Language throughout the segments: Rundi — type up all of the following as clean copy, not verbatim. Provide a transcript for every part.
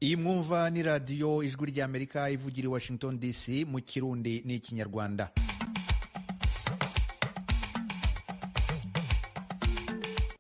Iyi mwumva ni radiyo Ijwi ry'Amerika ivugira i Washington DC mu Kirundi n'Ikinyarwanda.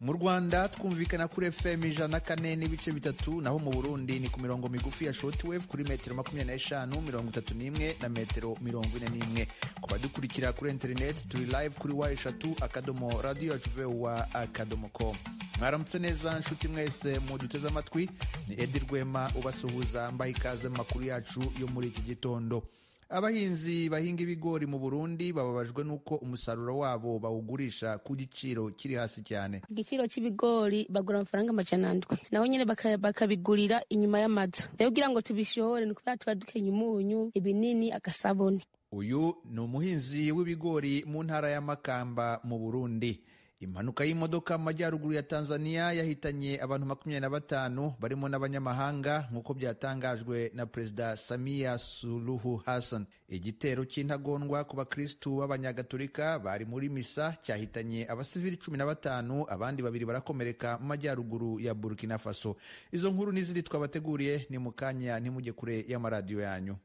Mu Rwanda twumvikana kuri FM 104.3, naho mu Burundi ni ku mirongo migufi ya shortwave kuri metero 25, 31 na metero 41. Ku badukurikira kuri internet turi live kuri w3.radio yacu voa.com. Mwaramutse neza nshuti mwese muduteze amatwi, ni Edi Rwema ubasuhuza mbaha ikaze mu makuru yacu yo muri iki gitondo. Abahinzi bahinga ibigori mu Burundi bababajwe n'uko umusaruro wabo bawugurisha ku giciro kiri hasi cyane. Igiciro cy'ibigori bagura amafaranga 700, naho nyine bakabigurira inyuma y'amazu. Rero kugira ngo tubishore ni kubera tuba dukenye umunyu, ibinini, agasabuni. Uyu ni umuhinzi w'ibigori mu ntara ya Makamba mu Burundi. Impanuka y'imodoka mu majyaruguru ya Tanzania yahitanye abantu 25 barimo n'abanyamahanga, nk'uko byatangajwe na Perezida Samia Suluhu Hassan. Igitero cy'intagondwa ku bakristu b'Abanyagatolika bari muri misa cyahitanye abasivili 15, abandi babiri barakomereka mu majyaruguru ya Burkina Faso. Izo nkuru n'izindi twabateguriye ni mu kanya, ntimujye kure y'amaradiyo yanyu.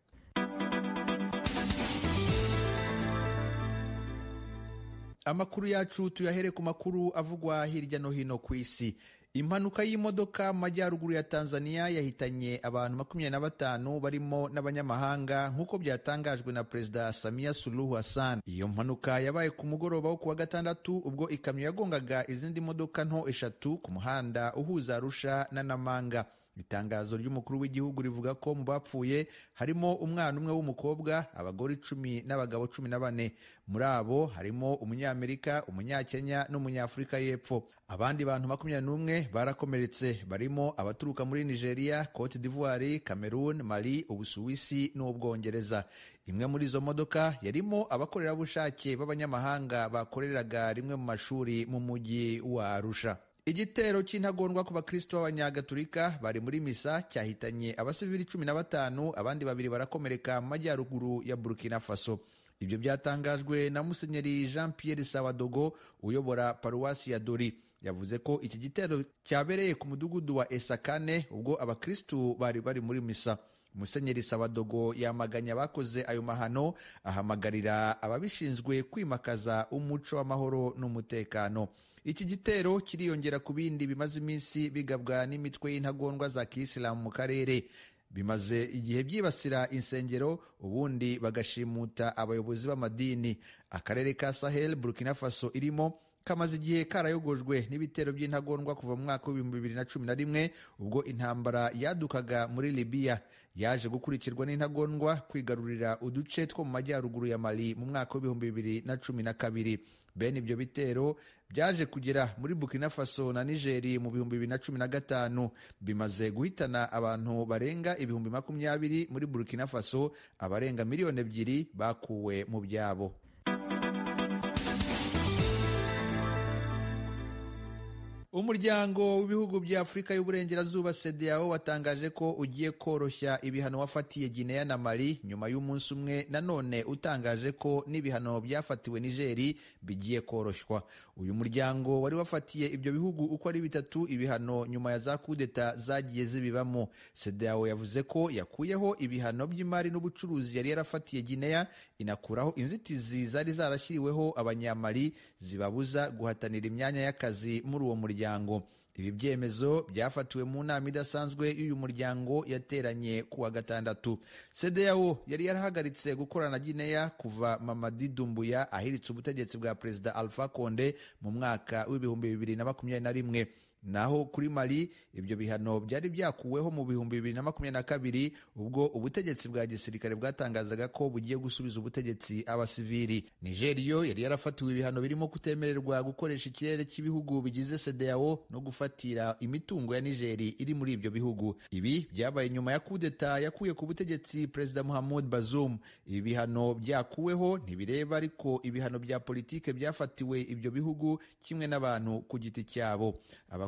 Amakuru yacu tuyahere ku makuru avugwa hirya no hino ku isi. Impanuka y'imodoka mu majyaruguru ya Tanzania yahitanye abantu 25 barimo n'abanyamahanga, nk'uko byatangajwe na Perezida Samia Suluhu Hassan. Iyo mpanuka yabaye ku mugoroba wo kuwa gatandatu, ubwo ikamyo yagongaga izindi modoka nto eshatu ku muhanda uhuza Arusha na Namanga. Itangazo ry'umukuru w'igihugu rivuga ko mu bapfuye harimo umwana umwe w'umukobwa, abagore 10 n'abagabo 14. Muri abo harimo Umunyamerika, Umunyakenya n'Umunyafurika y'Epfo. Abandi bantu 21 barakomeretse, barimo abaturuka muri Nigeria, Cote d'Ivoire, Cameroon, Mali, Ubusuwisi n'Ubwongereza. Imwe muri izo modoka yarimo abakorerabushake b'abanyamahanga bakoreraga rimwe mu mashuri mu mujyi wa Arusha. Igitero cy'intagondwa ku bakristo b'Abanyagatolika bari muri misa cyahitanye abasivili 15, abandi babiri barakomereka mu majyaruguru ya Burkina Faso. Ibyo byatangajwe na Musenyeri Jean Pierre Sawadogo uyobora paruwasi ya Dori. Yavuze ko iki gitero cyabereye ku mudugudu wa Esakane ubwo abakristu bari bari muri misa. Musenyeri Sawadogo yamaganye abakoze ayo mahano, ahamagarira ababishinzwe kwimakaza umuco w'amahoro n'umutekano. Iki gitero kiriyongera ku bindi bimaze iminsi bigabwa n'imitwe y'intagondwa za kisilamu mu karere. Bimaze igihe byibasira insengero, ubundi bagashimuta abayobozi b'amadini. Akarere ka Sahel Burkina Faso irimo kamaze igihe karayogojwe n'ibitero by'intagondwa kuva mu mwaka w'2011, ubwo intambara yadukaga muri Libya. Yaje gukurikirwa n'intagondwa kwigarurira uduce two mu majyaruguru ya Mali mu mwaka w'2012. Bene ibyo bitero byaje kugera muri Burkina Faso na Niger mu 2015, bimaze guhitana abantu barenga 20,000 muri Burkina Faso, abarenga 2 miliyoni bakuwe mu byabo. Umuryango w'ibihugu bya Afurika y'Uburengerazuba CEDEAO watangaje ko ugiye koroshya ibihano wafatiye Guinea na Mali, nyuma y'umunsi umwe nanone utangaje ko n'ibihano byafatiwe Nigeri bigiye koroshywa. Uyu muryango wari wafatiye ibyo bihugu uko ari bitatu ibihano nyuma ya za kudeta zagiye zibibamo. CEDEAO yavuze ko yakuyeho ibihano by'imari n'ubucuruzi yari yarafatiye Guinea, inakuraho inzitizi zari zarashyiriweho Abanyamali zibabuza guhatanira imyanya y'akazi muri uwo muryango. Ibi byemezo byafatiwe mu nama idasanzwe y'uyu muryango yateranye ku wa gatandatu. CEDEAO yari yarahagaritse gukorana na Guinea kuva Mamadi Doumbouya ahiritse ubutegetsi bwa Perezida Alpha Conde mu mwaka w'2021. Naho kuri Mali, ibyo bihano byari byakuweho mu 2022, ubwo ubutegetsi bwa gisirikare bwatangazaga ko bugiye gusubiza ubutegetsi abasivili. Nigeria yari yarafatiwe ibihano birimo kutemererwa gukoresha ikirere cy'ibihugu bigize CEDEAO no gufatira imitungo ya Niger iri muri ibyo bihugu. Ibi byabaye nyuma ya kudeta yakuye ku butegetsi Perezida Mohamed Bazoum. Ibi bihano byakuweho ntibireba ariko ibihano bya politike byafatiwe ibyo bihugu kimwe n'abantu ku giti cyabo.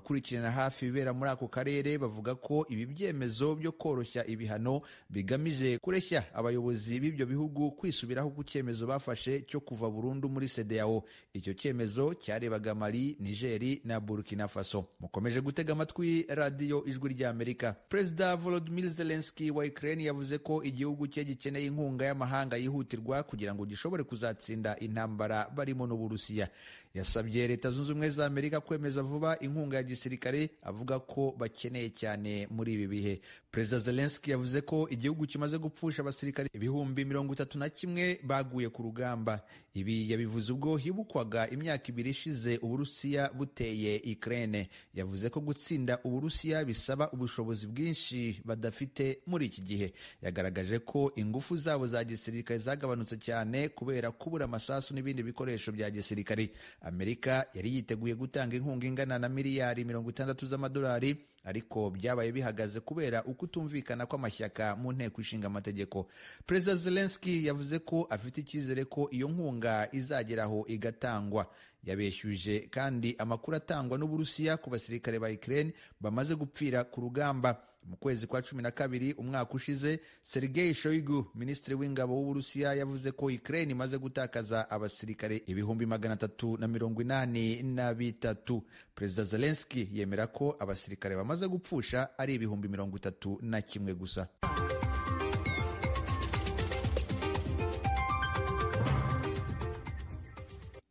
Abakurikirana hafi ibibera muri ako karere bavuga ko ibi byemezo byo koroshya ibihano bigamije kureshya abayobozi b'ibyo bihugu kwisubiraho ku cyemezo bafashe cyo kuva burundu muri CEDEAO. Icyo cyemezo cyarebaga Mali, Niger na Burkina Faso. Mukomeje gutega amatwi radiyo Ijwi ry'Amerika. Perezida Volodymyr Zelensky wa Ukraine yavuze ko igihugu cye gikeneye inkunga y'amahanga yihutirwa kugira ngo gishobore kuzatsinda intambara barimo n'Uburusiya. Yasabye Leta Zunze Ubumwe za Amerika kwemeza vuba inkunga ya gisirikare, avuga ko bakeneye cyane muri ibi bihe. Perezida Zelensky yavuze ko igihugu kimaze gupfusha abasirikare 31,000 baguye ku rugamba. Ibi yabivuze ubwo hibukwaga imyaka 2 ishize Uburusiya buteye Ukraine. Yavuze ko gutsinda Uburusiya bisaba ubushobozi bwinshi badafite muri iki gihe. Yagaragaje ko ingufu zabo za gisirikare zagabanutse cyane kubera kubura amasasu n'ibindi bikoresho bya gisirikare. Amerika yari yiteguye gutanga inkunga ingana na miliyari 60 z'amadolari, ariko byabaye bihagaze kubera ukutumvikana kw'amashyaka mu nteko ishinga amategeko. Perezida Zelensky yavuze ko afite icyizere ko iyo nkunga izageraho igatangwa. Yabeshyuje kandi amakuru atangwa n'Uburusiya ku basirikare ba Ukraine bamaze gupfira ku rugamba. Mu kwezi kwa 12 umwaka ushize, Sergei Shoigu, minisitiri w'ingabo w'Uburusiya, yavuze ko Ukraine imaze gutakaza abasirikare 383,000. Perezida Zelensky yemera ko abasirikare bamaze gupfusha ari 31,000 gusa.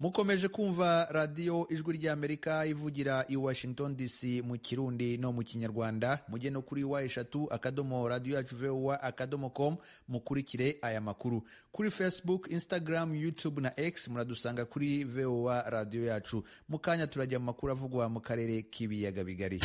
Mukomeje kumva radiyo Ijwi ry'Amerika ivugira i Washington DC mu Kirundi no mu Kinyarwanda. Mujye no kuri w3 radio yacu voa.com mukurikire aya makuru. Kuri Facebook, Instagram, YouTube na X muradusanga kuri VOA radio yacu. Mu kanya turajya mu makuru avugwa mu karere k'ibiyaga bigari.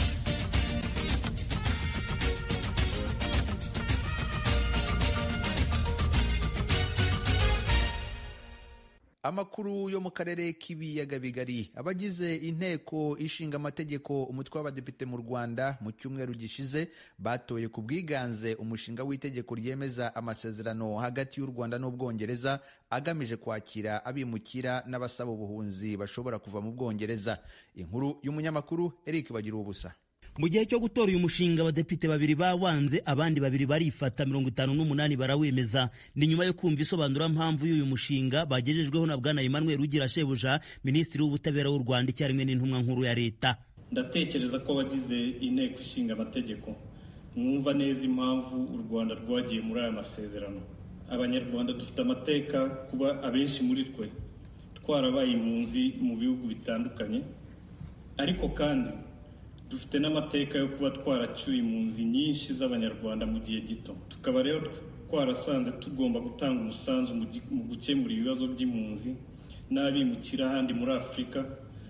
Amakuru yo mu karere k'ibiyaga bigari. Abagize inteko ishinga amategeko umutwe w'abadepite mu Rwanda mu cyumweru gishize batoye ku bwiganze umushinga w'itegeko ryemeza amasezerano hagati y'u Rwanda n'Ubwongereza agamije kwakira abimukira n'abasaba ubuhunzi bashobora kuva mu Bwongereza. Inkuru y'umunyamakuru Eric Bagiruwubusa. Mu gihe cyo gutora uyu mushinga abadepite babiri bawanze, abandi babiri barifata, 58 barawemeza. Ni nyuma yo kumva isobanura mpamvu y'uyu mushinga bagejejweho na Bwana Emmanuel Rugira Shebuja, minisitiri w'ubutabera w'u Rwanda icyarimwe n'intumwa nkuru ya leta. Ndatekereza ko abagize inteko ishinga amategeko mwumva neza impamvu u Rwanda rwagiye muri aya masezerano. Abanyarwanda dufite amateka kuba abenshi muri twe twarabaye impunzi mu bihugu bitandukanye, ariko kandi dufite n'amateka yo kuba twaracyuye impunzi nyinshi z'Abanyarwanda mu gihe gito. Tukaba rero twarasanze tugomba gutanga umusanzu mu gukemura ibibazo by'impunzi n'abimukira ahandi muri Afurika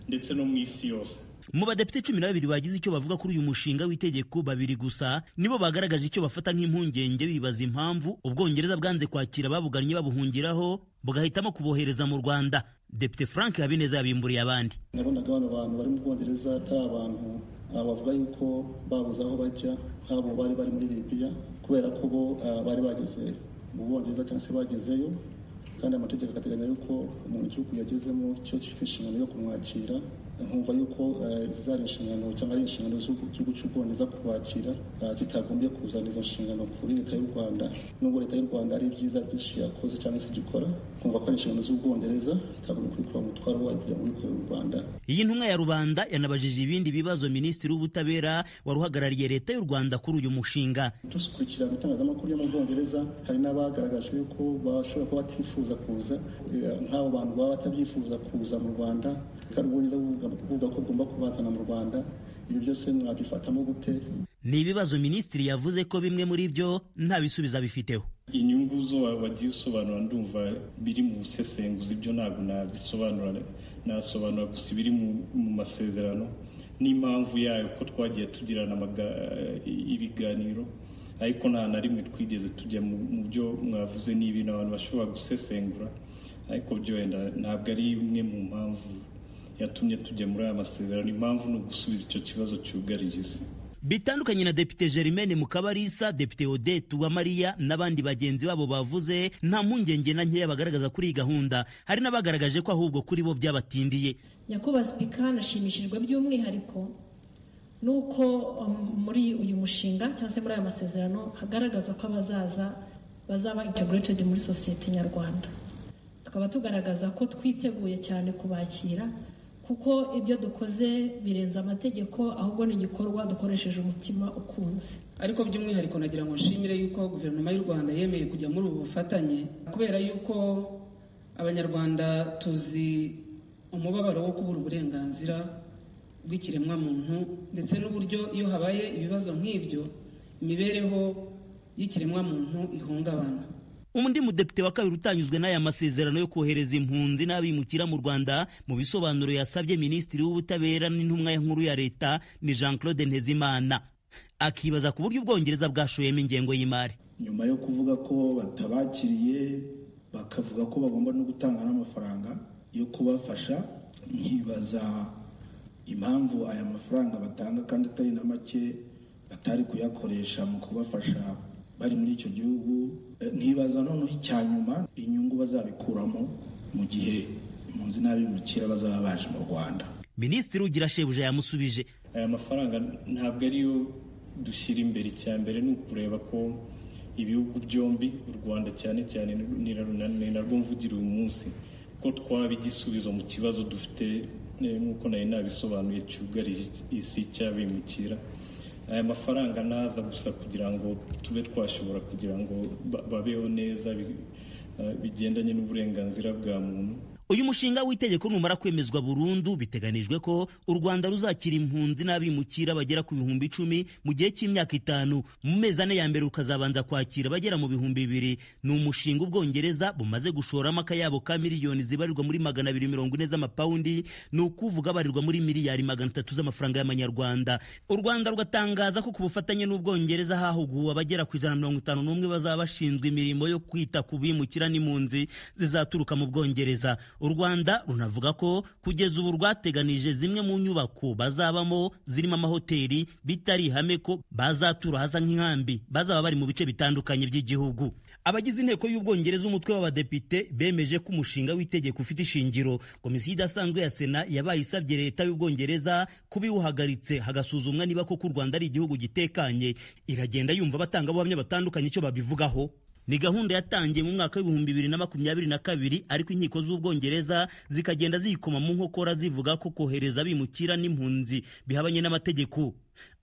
ndetse no mu isi yose. Mu badepite 12 bagize icyo bavuga kuri uyu mushinga w'itegeko, babiri gusa nibo bagaragaje icyo bafata nk'impungenge, bibaza impamvu Ubwongereza bwanze kwakira ababugannye babuhungiraho bugahitamo kubohereza mu Rwanda. Depite Frank Habineza yabimburiye abandi. Nabonaga bano bantu bari mu Bwongereza atari abantu bavuga yuko babuze aho bajya, nk'abo bari bari muri Libya, kubera ko bo bari bageze mu Bwongereza cyangwa se bagezeyo, kandi amategeko agateganya yuko umuntu igihugu yagezemo cyo gifite inshingano yo kumwakira. Nkumva yuko zari inshingano cyangwa ari inshingano z'igihugu cy'Ubwongereza kubakira, zitagombye kuzana izo nshingano kuri leta y'u Rwanda. Nubwo leta y'u Rwanda ari ibyiza byinshi yakoze cyangwa se igikora, nkumva ko ari inshingano z'Ubwongereza itagombye kubikora umutwaro wayo kugira ngo ubikorere u Rwanda. Iyi ntumwa ya rubanda yanabajije ibindi bibazo minisitiri w'ubutabera wari uhagarariye leta y'u Rwanda kuri uyu mushinga. Dukurikirana itangazamakuru yo mu Bwongereza, hari n'abagaragaje yuko bashobora kuba batifuza kuza, nk'abo bantu baba batabyifuza kuza mu Rwanda, kandi Ubwongereza buvuga ko bugomba kubazana mu Rwanda. Ibyo byose mwabifatamo gute? Ni ibibazo minisitiri yavuze ko bimwe muri byo nta bisubizo abifiteho. Inyungu zo wagiye usobanura ndumva biri mu busesenguzi, ibyo ntabwo nabisobanura, nasobanura gusa ibiri mu masezerano n'impamvu yayo, ko twagiye tugirana ibiganiro, ariko nta na rimwe twigeze tujya mu byo mwavuze. Ni ibintu abantu bashobora gusesengura, ariko byo wenda ntabwo ari imwe mu mpamvu yatumye tujya muri aya masezerano. Impamvu ni ugusubiza icyo kibazo cyugarije isi. Bitandukanye na Depite Germaine Mukabarisa, Depite Odette Uwamariya n'abandi bagenzi babo bavuze nta mpungenge na nkeya bagaragaza kuri iyi gahunda. Hari n'abagaragaje ko ahubwo kuri bo byabatindiye. Nyakubahwa Sipika, nashimishijwe by'umwihariko Nuko muri uyu mushinga cyangwa se muri aya masezerano hagaragaza ko abazaza bazaba integrated muri sosiyete nyarwanda. Tukaba tugaragaza ko twiteguye cyane kubakira, kuko ibyo dukoze birenze amategeko, ahubwo ni igikorwa dukoresheje umutima ukunze. Ariko by'umwihariko nagira ngo nshimire yuko guverinoma y'u Rwanda yemeye kujya muri ubu bufatanye, kubera yuko Abanyarwanda tuzi umubabaro wo kubura uburenganzira bw'ikiremwamuntu, ndetse n'uburyo iyo habaye ibibazo nk'ibyo imibereho y'ikiremwamuntu ihungabana. Undi mudepite wa kabiri utanyuzwe n'aya masezerano yo kohereza impunzi n'abimukira mu Rwanda, mu bisobanuro yasabye Minisitiri w'Ubutabera n'intumwa nkuru ya Leta, ni Jean Claude Ntezimana, akibaza ku buryo Ubwongereza bwashoyemo ingengo y'imari. Nyuma yo kuvuga ko batabakiriye, bakavuga ko bagomba no gutanga n'amafaranga yo kubafasha, nkibaza impamvu aya mafaranga batanga kandi atari na make batari kuyakoresha mu kubafasha bari muri icyo gihugu. Nkibaza noneho icya nyuma inyungu bazabikuramo mu gihe impunzi n'abimukira bazaba baje mu Rwanda. Minisitiri Ugirashebuja yamusubije. Aya mafaranga ntabwo ariyo dushyira imbere, icya mbere ni ukureba ko ibihugu byombi, u Rwanda cyane cyane ni narwo mvugira uyu munsi, ko twaba igisubizo mu kibazo dufite nk'uko nari nabisobanuye cyugarije isi cy'abimukira. Aya mafaranga naza gusa kugira ngo tube twashobora kugira ngo babeho neza bigendanye n'uburenganzira bwa muntu. Uyu mushinga w'itegeko numara kwemezwa burundu, biteganijwe ko u Rwanda ruzakira impunzi n'abimukira bagera ku 10,000 mu gihe cy'imyaka 5. Mu mezi 4 ya mbere rukazabanza kwakira bagera mu 2,000. Ni umushinga Ubwongereza bumaze gushoramo akayabo ka miliyoni zibarirwa muri 240 z'amapawundi, ni ukuvuga barirwa muri miliyari 300 z'amafaranga y'amanyarwanda. U Rwanda rugatangaza ko ku bufatanye n'Ubwongereza hahuguwe abagera ku 151 bazaba bashinzwe imirimo yo kwita ku bimukira n'impunzi zizaturuka mu Bwongereza. U Rwanda runavuga ko kugeza ubu rwateganije zimwe mu nyubako bazabamo zirimo amahoteli, bitari ihame ko bazatura hasa nk'inkambi, bazaba bari mu bice bitandukanye by'igihugu. Abagize inteko y'Ubwongereza umutwe w'abadepite bemeje ko umushinga w'itegeko ufite ishingiro. Komisiyo idasanzwe ya Sena yabaye isabye Leta y'Ubwongereza kubiwuhagaritse hagasuzumwa niba koko u Rwanda ari igihugu gitekanye. Iragenda yumva abatangabuhamya batandukanye icyo babivugaho. Ni gahunda yatangiye mu mwaka w'2022, ariko inkiko z'Ubwongereza zikagenda ziyikoma mu nkokora zivuga ko kohereza abimukira n'impunzi bihabanye n'amategeko.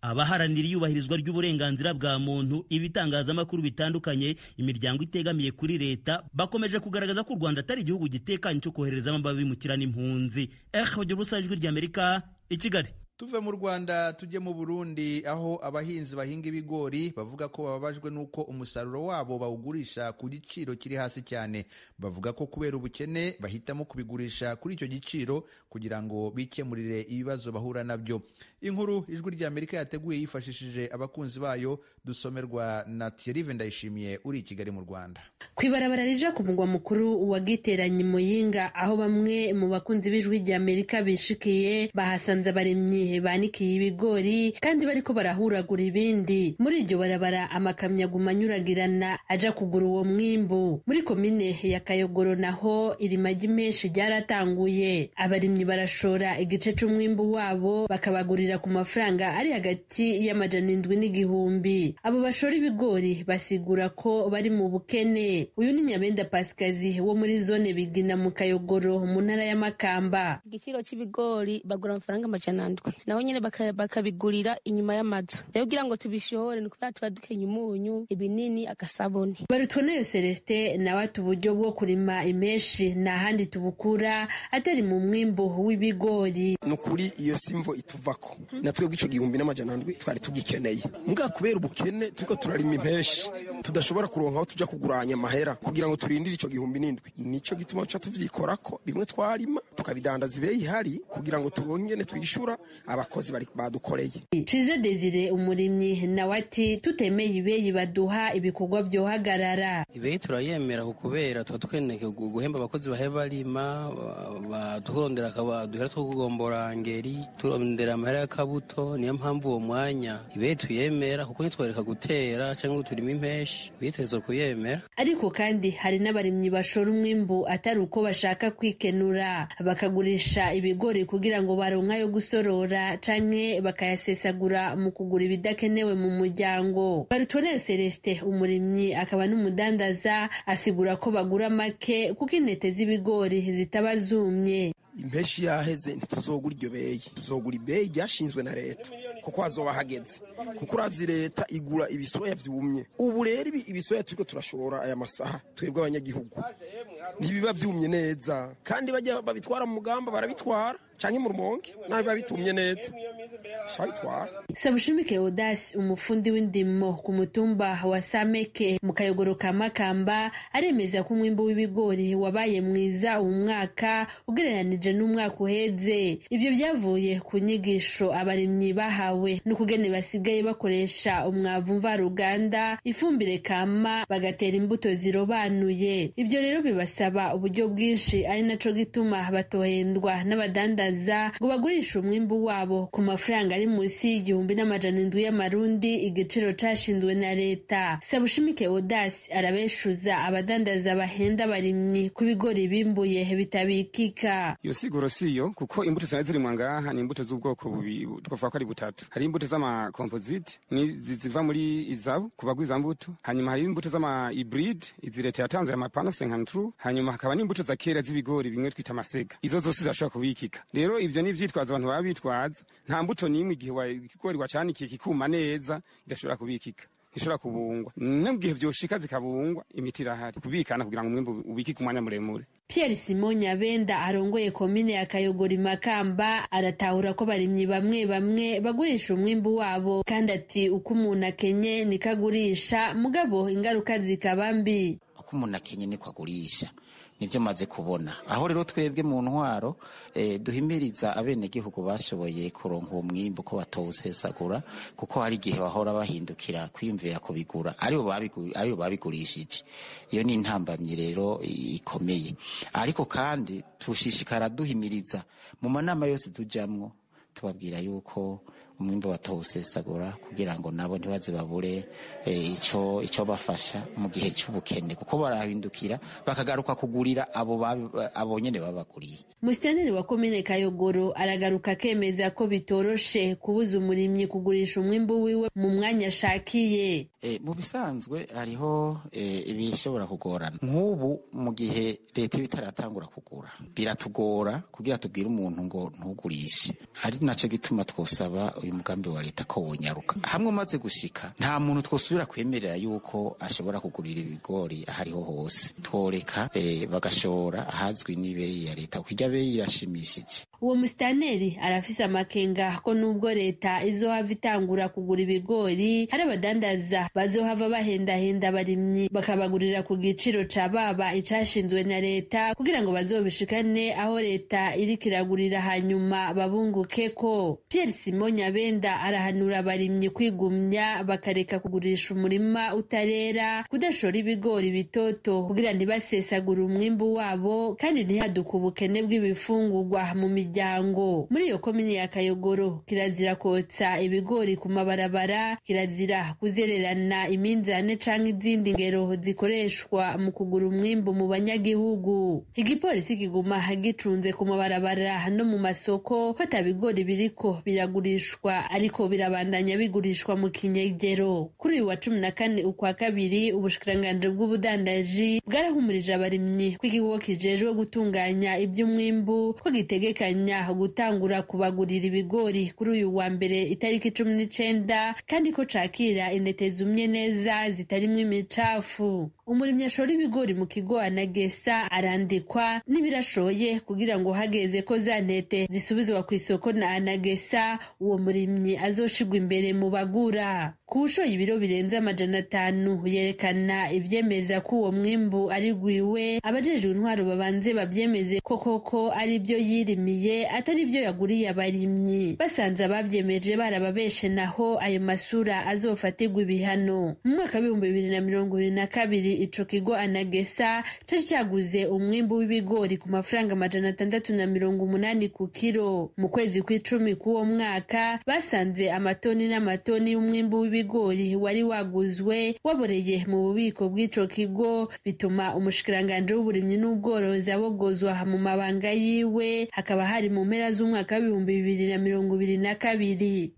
Abaharanira iyubahirizwa ry'uburenganzira bwa muntu, ibitangazamakuru bitandukanye, imiryango itegamiye kuri leta bakomeje kugaragaza ko u Rwanda atari igihugu gitekanye cyo koherezamo abimukira n'impunzi. Ijwi ry'Amerika i Kigali. Tuve mu Rwanda tujye mu Burundi, aho abahinzi bahinga ibigori bavuga ko bababajwe n'uko umusaruro wabo bawugurisha ku giciro kiri hasi cyane. Bavuga ko kubera ubukene bahitamo kubigurisha kuri icyo giciro kugira ngo bikemurire ibibazo bahura nabyo. Inkuru Ijwi ry'Amerika yateguye yifashishije abakunzi bayo, dusomerwa na Thierry Ndayishimiye uri i Kigali mu Rwanda. Ku ibarabara rija ku mugwa mukuru wa Giteranyi Muyinga, aho bamwe mu bakunzi b'Ijwi ry'Amerika bishikiye, bahasanze abarimyi banikiye ibigori kandi bariko barahuragura ibindi. Muri iryo barabara amakamyo aguma anyuragirana aja kugura uwo mwimbu. Muri komine ya Kayogoro naho irima ry'imenshi ryaratanguye, abarimyi barashora igice c'umwimbu wabo bakabagurira ku mafaranga ari hagati y'700 n'igihumbi. Abo bashora ibigori basigura ko bari mu bukene. Uyu ni Nyabenda Pasikazi wo muri zone Bigina mu Kayogoro mu ntara ya Makamba. Igiciro c'ibigori bagura amafaranga 700, naho nyine bakabigurira inyuma y'amazu. Rero kugira ngo tubishore ni kubera tuba dukenye umunyu, ibinini, agasabuni. Barutoneyo Celestin nawe ati uburyo bwo kurima impeshi nta handi tubukura atari mu mwimbu w'ibigori. Ni ukuri iyo simvo ituvako, natwe ico 1700 twari tugikeneye, mbwa kubera ubukene turiko turarima impeshi tudashobora kuronka aho tuja kuguranya amahera kugira ngo turindire ico 1700. Nico gituma tuca tuvyikorako, bimwe twarima tukabidandaza ibeyi ihari kugira ngo turongene twishura abakozi bari badukoreye. Ciza Desire umurimyi nawe ati tutemeye ibeyi baduha ibikorwa byohagarara. Ibeyi turayemera kubera tuba tweneke guhemba abakozi bahe barima, baturondera akabaduhera two kugombora ngeri, turondera amahera y'akabuto. Niyo mpamvu uwo mwanya ibeyi tuyemera, kuko nitwereka gutera cyangwa turima impeshi, biteze kuyemera. Ariko kandi hari n'abarimyi bashora umwimbu atari uko bashaka kwikenura. bakagurisha ibigori kugira ngo baronke ayo gusorora canke bakayasesagura mu kugura ibidakenewe mu muryango. Barutonere Celestin, umurimyi akaba n'umudandaza, asigura ko bagura make kuko intete z'ibigori zitaba zumye. Impeshi yaheze ntituzogura iryo beyi, tuzogura ibeyi ryashinzwe na leta kuko hazoba hageze, kuko urazi leta igura ibisoya vyumye. Ubu rero ibisoya turiko turashora aya masaha twebwe abanyagihugu ntibiba vyumye neza, kandi bajya babitwara mu mugamba barabitwara canke mu Rumonge naho biba bitumye neza babitwara. Sabushimike Odasi, umufundi w'indimo ku mutumba wa Sameke mu Kayogoro ka Makamba, aremeza ko umwimbu w'ibigori wabaye mwiza uwu mwaka ugereranije n'umwaka uheze. Ibyo byavuye ku nyigisho abarimyi bahawe n'ukugene basigaye bakoresha umwavu mvaruganda, ifumbire kama, bagatera imbuto zirobanuye. Ibyo rero bibasaba uburyo bwinshi, ari naco gituma batohendwa n'abadandaza ngo bagurishe umwimbu wabo ku mafaranga ari munsi y'1700 y'amarundi, igiciro cashinzwe na leta. Sabushimike Odasi arabeshuza abadandaza bahenda abarimyi ku bigori bimbuye bitabikika. Iyo siguro siyo, kuko imbuto zari zirimwa ngaha ni imbuto z'ubwoko bubiri, twavuga ko ari butatu. Hari imbuto z'ama composite ni ziva muri izabu kubagwiza mbuto, hanyuma hari imbuto z'ama hybrid izi leta yatanze amapana 53, hanyuma hakaba n'imbuto za kera z'ibigori bimwe twita amasega. Izo zose zirashobora kubikika. Rero ivyo ni ivyitwazo abantu baba bitwaza. Nta mbuto n'imwe igihe ikigori wacanikiye kikuma neza idashobora kubikika, ishobora kubungwa. No mu gihe vyoshika zikabungwa, imiti irahari kubikana kugira ngo umwimbu ubikike umwanya muremure. Pierre Simon Nyabenda arongoye komine ya Kayogoro Makamba aratahura ko abarimyi bamwe bamwe bagurisha umwimbu wabo, kandi ati uko umuntu akenye niko agurisha, mugabo ingaruka zikaba mbi. Uko umuntu akenye niko agurisha, nivyo maze kubona. Aho rero twebwe mu ntwaro duhimiriza abenegihugu bashoboye kuronka uwo mwimbu ko batowusesagura, kuko hari igihe bahora bahindukira kwiyumvira kubigura aribo babigurishije. Iyo ni intambamyi rero ikomeye. Ariko kandi tushishikara duhimiriza mu manama yose tujamwo, tubabwira yuko umwimbu batowusesagura kugira ngo nabo ntibaze babure ico bafasha mu gihe c'ubukene, kuko barahindukira bakagaruka kugurira abo nyene babaguriye. Musitanteri wa komine Kayogoro aragaruka akemeza ko bitoroshe kubuza umurimyi kugurisha umwimbu wiwe mu mwanya ashakiye. Mu bisanzwe hariho ibishobora kugorana. Nk'ubu mu gihe leta iba itaratangura kugura, biratugora kugira tubwire umuntu ngo ntugurishe. Ari naco gituma twosaba uyu mugambi wa leta ko wonyaruka. Hamwe umaze gushika, nta muntu twosubira kwemerera yuko ashobora kugurira ibigori ahariho hose. Tworeka bagashora ahazwi n'ibeyi ya leta, kuko irya beyi irashimishije. Uwo musitanteri arafise amakenga ko nubwo leta izohava itangura kugura ibigori, hari abadandaza bazohava bahendahenda abarimyi bakabagurira ku giciro ca baba icashinzwe na leta, kugira ngo bazobishikane aho leta iriko iragurira hanyuma babungukeko. Pierre Simon Nyabenda arahanura abarimyi kwigumya bakareka kugurisha umurima utarera, kudashora ibigori bitoto kugira ntibasesagure umwimbu wabo, kandi ntihaduke ubukene bw'ibifungurwa mu miryango. Muri iyo komine ya Kayogoro kirazira kotsa ibigori ku mabarabara, kirazira kuzererana iminzane canke izindi ngero zikoreshwa mu kugura umwimbu mu banyagihugu. Igipolisi kiguma gicunze ku mabarabara no mu masoko ko ata bigori biriko biragurishwa, ariko birabandanya bigurishwa mu kinyegero. Kuri uyu wa 14 ukwa kabiri, ubushikiranganji bw'ubudandaji bwarahumirije abarimyi ko ikigo kijejwe gutunganya iby'umwimbu ko gitegekanya gutangura kubagurira ibigori kuri uyu wa mbere itariki 19, kandi ko cakira intete zumye neza zitarimwo imicafu. Umurimyi ashora ibigori mu kigo anagesa arandikwa n'ibirashoye kugira ngo hageze ko za ntete zisubizwa ku isoko na anagesa, uwo murimyi azoshigwa imbere mu bagura. Kuwushoye ibiro birenze 500 yerekana ivyemeza ko uwo mwimbu ari gwiwe, abajejwe intwaro babanze bavyemeze ko koko ari byo yirimiye atari byo yaguriye abarimyi. Basanze abavyemeje barababeshe, naho ayo masura azofatirwa ibihano. Mu mwaka w'ibihumbi 2022 kabiri ico kigo Anagesa cari caguze umwimbu w'ibigori ku mafaranga 680 ku kiro. Mu kwezi kw'icumi k'uwo mwaka basanze amatoni n'amatoni y'umwimbu w'ibigori wari waguzwe waboreye mu bubiko bw'ico kigo, bituma umushikiranganji w'uburimyi n'ubworozi abogozwa mu mabanga yiwe, hakaba hari mu mpera z'umwaka w'2022.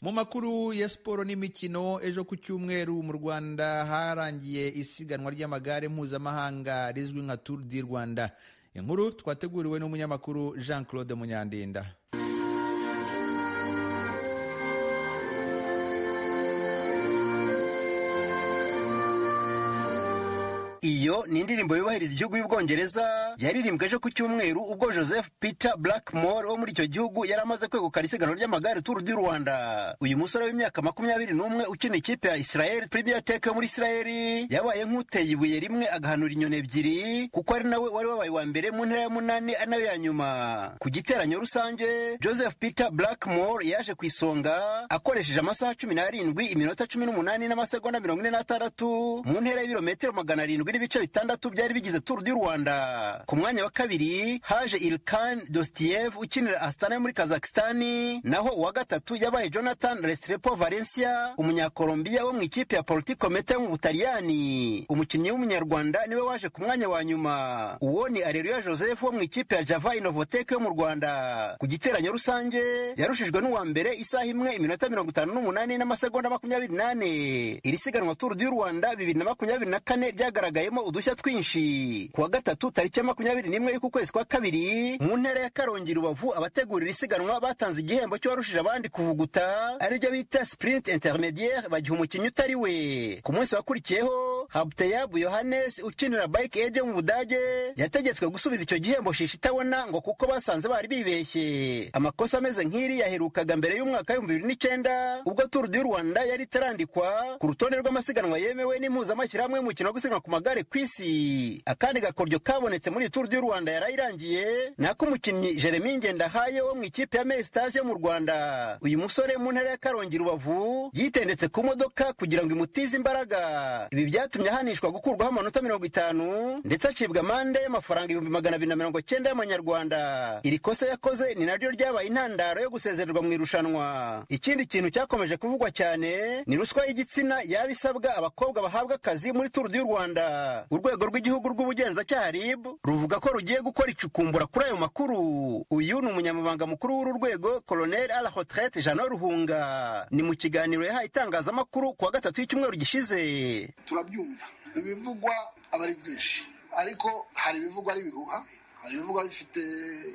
Mu makuru ya siporo n'imikino, ejo ku cyumweru mu Rwanda harangiye isiganwa ry'amagare mpuzamahanga rizwi nka Tour du Rwanda. Inkuru twateguriwe n'umunyamakuru Jean Claude Munyandinda. Iyo ni indirimbo yubahiriza igihugu y'Ubwongereza yaririmbwe ejo ku cyumweru ubwo Joseph Peter Blackmore wo muri icyo gihugu yari amaze kwegukana isiganwa ry'amagare Tour du Rwanda. Uyu musore w'imyaka 21 ukina ikipe ya Israel Premier Tech yo muri Israel yabaye nk'uteye ibuye rimwe agahanura inyoni ebyiri, kuko ari nawe wari wabaye wa mbere mu ntera ya munani ari nayo ya nyuma. Ku giteranyo rusange Joseph Peter Blackmore yaje ku isonga akoresheje amasaha 17 iminota 18 n'amasegonda 46 mu ntera y'ibirometero 700.6 byari bigize Tour du Rwanda. Ku mwanya wa kabiri haje Ilkan Dostiev ukinira Astana muri Kazakhstan, naho uwa gatatu yabaye Jonathan Restrepo Valencia umunyakolombiya wo mu ikipe ya Politico Meta yo mu Butaliyani. Umukinnyi w'umunyarwanda niwe waje ku mwanya wa nyuma, uwo ni Areruya Joseph wo mu ikipe ya Java Innovatec yo mu Rwanda. Ku giteranyo rusange yarushijwe n'uwa mbere isaha 1 iminota 58 n'amasegonda 24. Iri siganwa Tour du Rwanda 2024 ryagaragayemo udushya twinshi. Kuwa gatatu tariki ya 21 y'uku kwezi kwa kabiri mu ntera ya Karongi Rubavu, abategurira isiganwa batanze igihembo cy'uwarushije abandi kuvuguta, aribyo bita sprint intermediaire, bagiha umukinnyi utari we. Ku munsi wakurikiyeho Habteyabu Yohannes ukinira Bike Aid yo mu Budage yategetswe gusubiza icyo gihembo shisha itabona, ngo kuko basanze bari bibeshye. Amakosa ameze nk'iri yaherukaga mbere y'umwaka 2009 ubwo Tour du Rwanda yari itarandikwa ku rutonde rw'amasiganwa yemewe n'impuzamashyirahamwe y'umukino wo gusiganwa ku magare ku isi. Akandi gakoryo kabonetse muri Tour du Rwanda yarayirangiye ni ak'umukinnyi Jeremy Ngendahaye wo mu ikipe ya Mestas yo mu Rwanda. Uyu musore mu ntara ya Karongi Rubavu yitendetse ku modoka kugira ngo imutize imbaraga. Ibi byatumye ahanishwa gukurwaho amanota 50 ndetse acibwa amande y'amafaranga 290,000 y'amanyarwanda. Iri kosa yakoze ni naryo ryabaye intandaro yo gusezererwa mu irushanwa. Ikindi kintu cyakomeje kuvugwa cyane ni ruswa y'igitsina yaba isabwa abakobwa bahabwa akazi muri Tour du Rwanda. Urwego rw'igihugu rw'ubugenzacyaha RIB ruvuga ko rugiye gukora icukumbura kuri ayo makuru. Uyu ni umunyamabanga mukuru w'uru rwego Colonel à la retraite Jeannot Ruhunga. Ni mu kiganiro yahaye itangazamakuru kuwa gatatu y'icyumweru gishize. Turabyumva ibivugwa aba ari byinshi, ariko hari ibivugwa ari ibihuha, hari ibivugwa bifite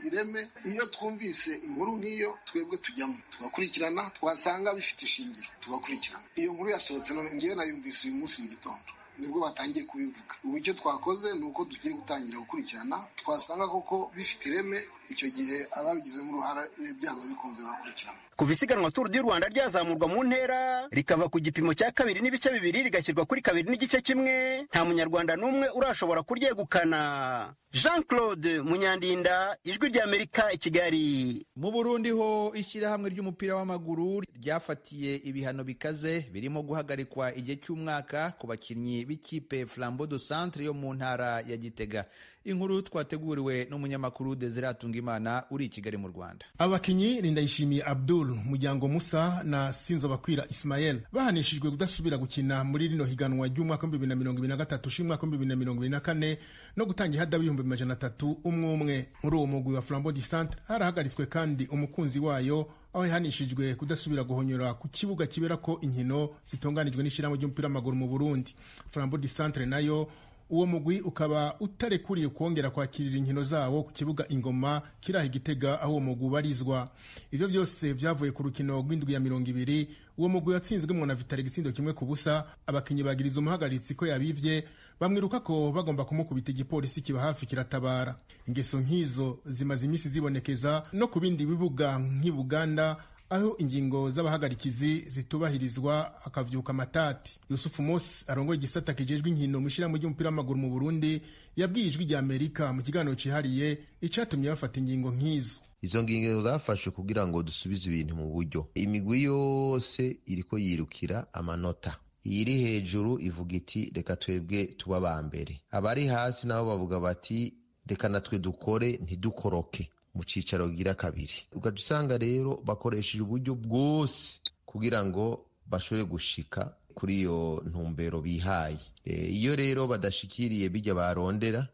ireme. Iyo twumvise inkuru nk'iyo twebwe tujyamo tugakurikirana, twasanga bifite ishingiro tugakurikirana. Iyo nkuru yasohotse none ngewe nayumvise uyu munsi mu gitondo nibwo batangiye kubivuga. Ubu icyo twakoze ni uko tugiye gutangira gukurikirana, twasanga koko bifite ireme, icyo gihe ababigizemo uruhare byanze bikunze barakurikirana. Kuva isiganwa Tour du Rwanda ryazamurwa mu ntera rikava ku gipimo cya 2.2 rigashyirwa kuri 2.1, nta munyarwanda n'umwe urashobora kuryegukana. Jean Claude Munyandinda, Ijwi ry'Amerika i Kigali. Mu Burundi ho ishyirahamwe ry'umupira w'amaguru ryafatiye ibihano bikaze birimo guhagarikwa igihe cy'umwaka ku bakinnyi b'ikipe Flambeau du Centre yo mu ntara ya Gitega. Inkuru twateguriwe n'umunyamakuru Desire Atungimana uri i Kigali mu Rwanda. Abakinnyi ni Ndayishimiye Abdul, Muryango Musa na Sinzobakwira Ismael bahanishijwe kudasubira gukina muri rino higanwa ry'umwaka 2023 shimwaka 2024 no gutanga ihadabu 300,000 umwe umwe. Muri uwo mugwi wa Flambeau du Centre harahagaritswe kandi umukunzi wayo aho yahanishijwe kudasubira guhonyora ku kibuga kiberako inkino zitunganijwe n'ishyirahamwe ry'umupira w'amaguru mu Burundi. Flambeau du Centre nayo uwo mugwi ukaba utarekuriye kongera kwakirira inkino zawo ku kibuga Ingoma kiraha Igitega aho uwo mugwi ubarizwa. Ivyo byose vyavuye ku rukino rw'indwi ya 20 uwo mugwi watsinzwemwo na Vitali igitsindo 1-0. Abakinyi bagiriza umuhagaritsi ko yabivye, bamwiruka ko bagomba kumukubita, igipolisi kiba hafi kiratabara. Ingeso nk'izo zimaze iminsi zibonekeza no ku bindi bibuga nk'i Buganda aho ingingo z'abahagarikizi zitubahirizwa akavyuka amatati. Yusufu Mosi arongoye igisata kijejwe inkino mu ishirahamwe ry'umupira w'amaguru mu Burundi yabwiye Ijwi rya Amerika mu kiganiro cihariye icatumye bafata ingingo nk'izo. Izo ngingo zafashwe kugira ngo dusubize ibintu mu buryo. Imigwi yose iriko yirukira amanota. Iyiri hejuru ivuga iti reka twebwe tuba ba mbere, abari hasi nabo bavuga bati reka natwe dukore ntidukoroke mu cicaro gira kabiri. Ugaca usanga rero bakoresheje uburyo bwose kugira ngo bashobore gushika kuri iyo ntumbero bihaye. Iyo rero badashikiriye bijya barondera,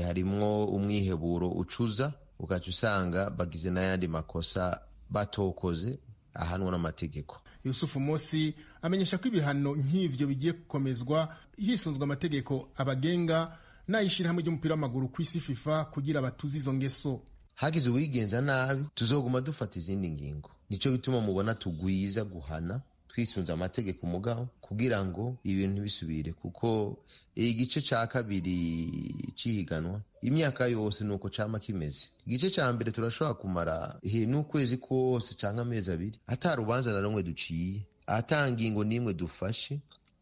harimwo umwiheburo ucuza, ugaca usanga bagize n'ayandi makosa batokoze ahanwa n'amategeko. Yusufu Mosi amenyesha ko ibihano nk'ivyo bigiye gukomezwa hisunzwe amategeko abagenga n'ay'ishirahamwe ry'umupira w'amaguru kw'isi FIFA kugira batuze izo ngeso. Hagize uwigenza nabi tuzoguma dufata izindi ngingo. Nico gituma mubona tugwiza guhana twisunze amategeko mugabo kugira ngo ibintu bisubire, kuko igice ca kabiri cihiganwa imyaka yose nuko cama kimeze. Igice ca mbere turashobora kumara n'ukwezi kose canke amezi abiri ata rubanza na rumwe duciye, ata ngingo n'imwe dufashe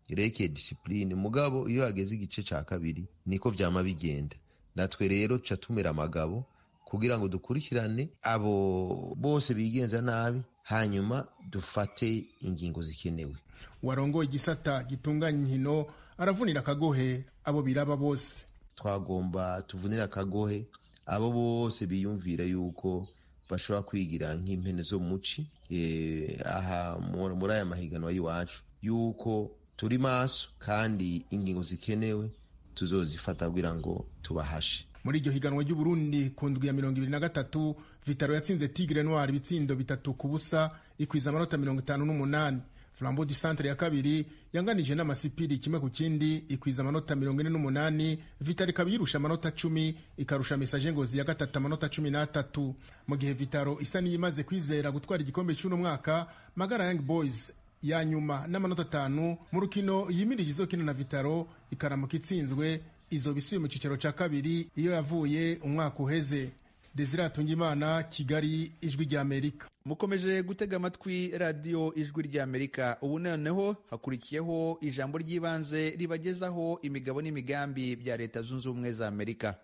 yerekeye disipline. Mugabo iyo hageze igice ca kabiri niko vyama bigenda. Natwe rero tuca tumera amagabo kugira ngo dukurikirane abo bose bigenza nabi, hanyuma dufate ingingo zikenewe. Warongoye igisata gitunganya inkino aravunira akagohe abo biraba bose. Twagomba tuvunira akagohe abo bose biyumvira yuko bashobora kwigira nk'impene zo muci aha muri aya mahiganwa y'iwacu, yuko turi maso kandi ingingo zikenewe tuzozifata kugira ngo tubahashe. Muri iryo higanwa ry'Uburundi ku ndwi ya 23, Vitaro yatsinze Tigre Noir ibitsindo 3-0 ikwiza amanota 58. Flambeau du Centre ya kabiri yanganije n'Amasipiri 1-1 ikwiza amanota 48. Vitaro ikaba yirusha amanota 10 ikarusha Messager Ngozi ya gatatu amanota 13. Mu gihe Vitaro isa n'iyimaze kwizera gutwara igikombe cy'uno mwaka, Magara Young Boys ya nyuma n'amanota 5 mu rukino yimirije izokina na Vitaro ikaramuka itsinzwe izo bisubiye mu cicaro ca kabiri iyo yavuye umwaka uheze. Desire Atungimana, Kigali, Ijwi rya Amerika. Mukomeje gutega amatwi radiyo Ijwi rya Amerika. Ubu noneho hakurikiyeho ijambo ry'ibanze ribagezaho imigabo n'imigambi bya Leta Zunze Ubumwe za Amerika.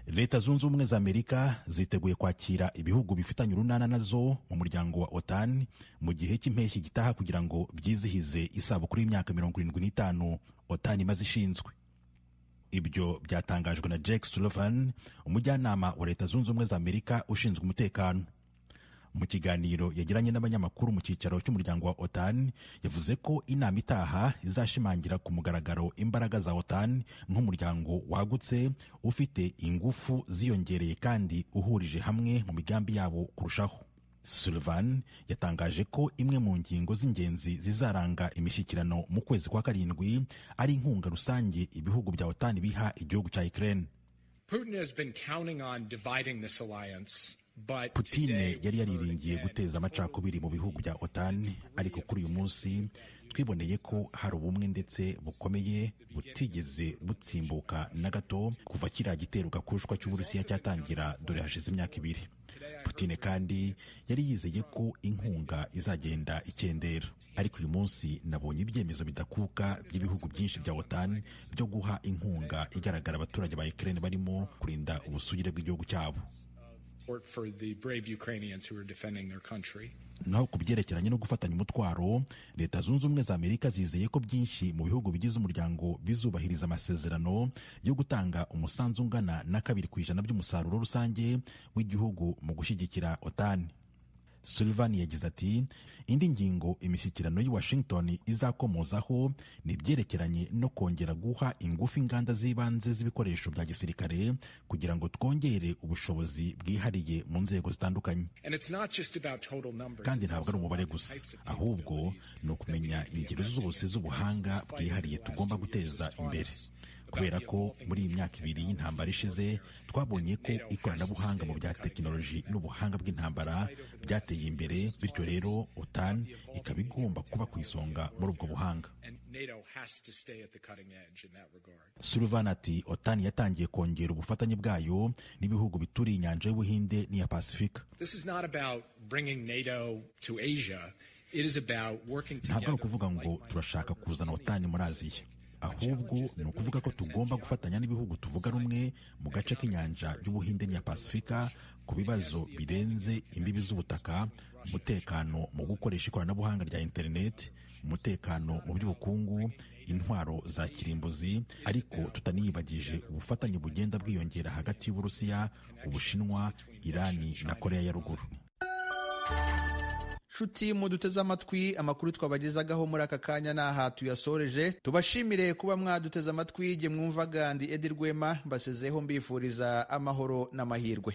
Leta Zunze Ubumwe za Amerika ziteguye kwakira ibihugu bifitanye urunana nazo mu muryango wa OTAN mu gihe cy'impeshyi gitaha kugira ngo byizihize isabukuru y'imyaka 75 OTAN imaze ishinzwe. Ibyo byatangajwe na Jake Sullivan, umujyanama wa Leta Zunze Ubumwe za Amerika ushinzwe umutekano. Mu kiganiro yagiranye n'abanyamakuru mu cyicaro cy'umuryango wa OTAN, yavuze ko inama itaha izashimangira ku mugaragaro imbaraga za OTAN nk'umuryango wagutse ufite ingufu ziyongereye kandi uhurije hamwe mu migambi yabo kurushaho. Sullivan yatangaje ko imwe mu ngingo z'ingenzi zizaranga imishyikirano mu kwezi kwa karindwi ari inkunga rusange ibihugu bya OTAN biha igihugu cya Ukraine. Putin has been counting on dividing this alliance. Putine yari yariringiye guteza amacakubiri mu bihugu bya OTAN, ariko kuri uyu munsi twiboneye ko hari ubumwe ndetse bukomeye butigeze butsimbuka na gato kuva kiriya gitero gakushwa cy'Uburusiya cyatangira, dore hashize imyaka 2. Putine kandi yari yizeye ko inkunga izagenda ikendera, ariko uyu munsi nabonye ibyemezo bidakuka by'ibihugu byinshi bya OTAN byo guha inkunga igaragara abaturage ba Ukraine barimo kurinda ubusugire bw'igihugu cyabo. Naho ku byerekeranye no gufatanya umutwaro, Leta Zunze Ubumwe za Amerika zizeye ko byinshi mu bihugu bigize umuryango bizubahiriza amasezerano yo gutanga umusanzu ungana na 2% by'umusaruro rusange w'igihugu mu gushyigikira OTAN. Sullivan yagize ati indi ngingo imishyikirano y'i Washington izakomozaho ni ibyerekeranye no kongera guha ingufu inganda z'ibanze z'ibikoresho bya gisirikare kugira ngo twongere ubushobozi bwihariye mu nzego zitandukanye. Kandi ntabwo ari umubare gusa, ahubwo ni ukumenya ingero zose z'ubuhanga bwihariye tugomba guteza imbere. Kubera ko muri iyi myaka 2 y'intambara ishize twabonye ko ikoranabuhanga mu bya tekinoloji n'ubuhanga bw'intambara byateye imbere, bityo rero OTAN ikaba igomba kuba ku isonga muri ubwo buhanga. Sullivan ati OTAN yatangiye kongera ubufatanye bwayo n'ibihugu bituriye inyanja y'Ubuhinde n'iya Pasifika. Ntabwo ari ukuvuga ngo turashaka kuzana OTAN muri Aziya, Ahubwo ni ukuvuga ko tugomba gufatanya n'ibihugu tuvuga rumwe mu gace k'inyanja y'Ubuhinde n'iya Pasifika ku bibazo birenze imbibi z'ubutaka, umutekano mu gukoresha ikoranabuhanga rya interineti, umutekano mu by'ubukungu, intwaro za kirimbuzi, ariko tutaniyibagije ubufatanye bugenda bwiyongera hagati y'Uburusiya, Ubushinwa, Irani na Korea ya Ruguru. Nshuti muduteze amatwi, amakuru twabagezagaho muri aka kanya n'aha tuyasoreje. Tubashimire kuba mwaduteze amatwi. Jye mwumvaga ndi Edi Rwema, mbasezeho mbifuriza amahoro n'amahirwe.